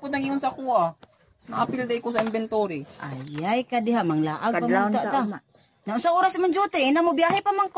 po nag-ingon sa kuha. Naapil day ko sa inventory. Ayay ka diha, manglaag pa man Kadlawon ta ta, ta. uma. Na unsa oras man duty, ina mo biyahe pa man ko.